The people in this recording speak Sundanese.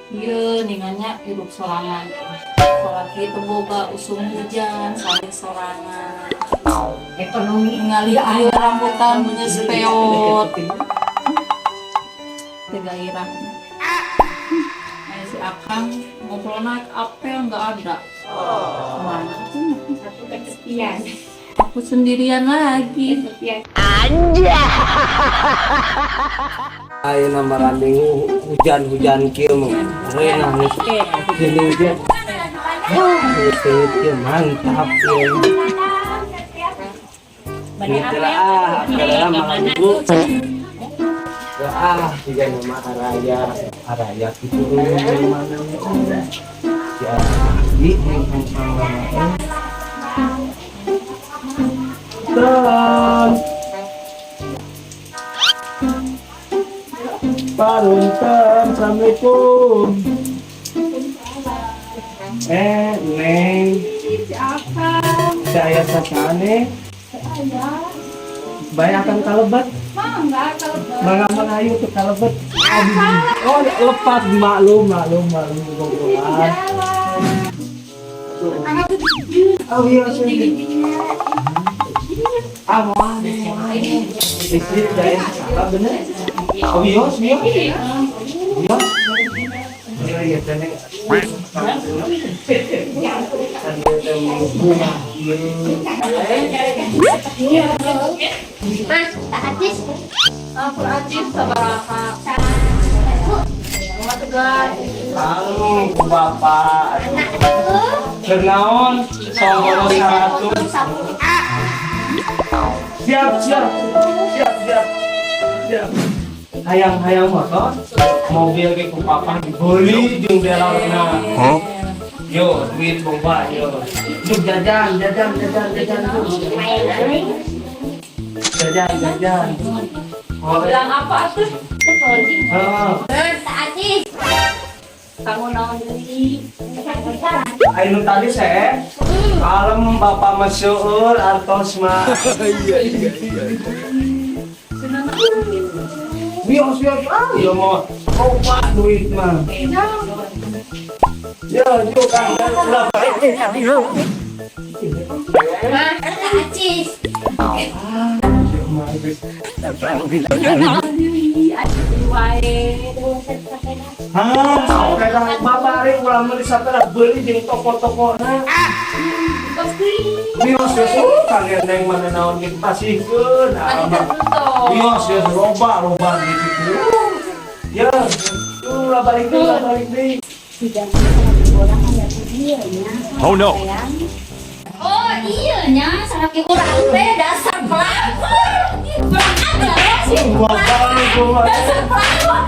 Iya, ningannya hidup sorangan. Salaki itu boga usum hujan, sare sorangan. Ekonomi. Ningali ieu rambutan meunyeus peot. Teu gairah. Eh, si Akang ngobrol naik apel nggak ada. Mana? Satu kesepian. Aku sendirian lagi. Kesepian. Ayeuna maranding hujan-hujan kieu mah. Reunah geus gini ge. Geus kieu mantap ieu. Gitu lah ah, apel lah malam minggu. Ya ah, jiga nama araya, araya kitu mana ya. Di ning mama. Tan. Parunten, Assalamualaikum. Eh, Neng. Si Akang. Saya sasane. Saya. Bae akan kalebet. Mangga kalebet. Mangga melayu tuh kalebet. Oh, lepat maklum, maklum, maklum gonggongan. Oh iya, sini. Ah, mau. Istri dari salah bener. Oh iya, iya. Iya. Iya, iya, teh. Bunga. Mas, tak acis. Aku acis sabaraha. Rumah tegar. Halo, Bapak. Kenaon, songgoro 100. Siap, siap. Siap, siap. Siap. Hayang-hayang motor, mobil ke ku papa dibeli jeung belorna. Yo, duit bomba yo. Yuk jajan, jajan, jajan, jajan tuh. Jajan, jajan. Oh, Bilang apa tuh? heeh. Tak acis. Kamu naon deui? Ayo tadi saya kalem bapak masuk artos mah. Bios bios ah ya mau coba duit mah. Ya, yuk kang, ulah balik. Mas, tak acis. Wae. Hah, kayak bapak ari ulah meuli sapera beli jeung toko-tokona. Pasti. Bios bios kang neng mana naon gitu pasihkeun. Bios bios loba loba gitu. Ya, ulah balik deui, ulah balik deui. Oh no. Oh iya nya, salaki urang teh dasar pelakor. Kurang ajar sih. Bapak Dasar pelakor.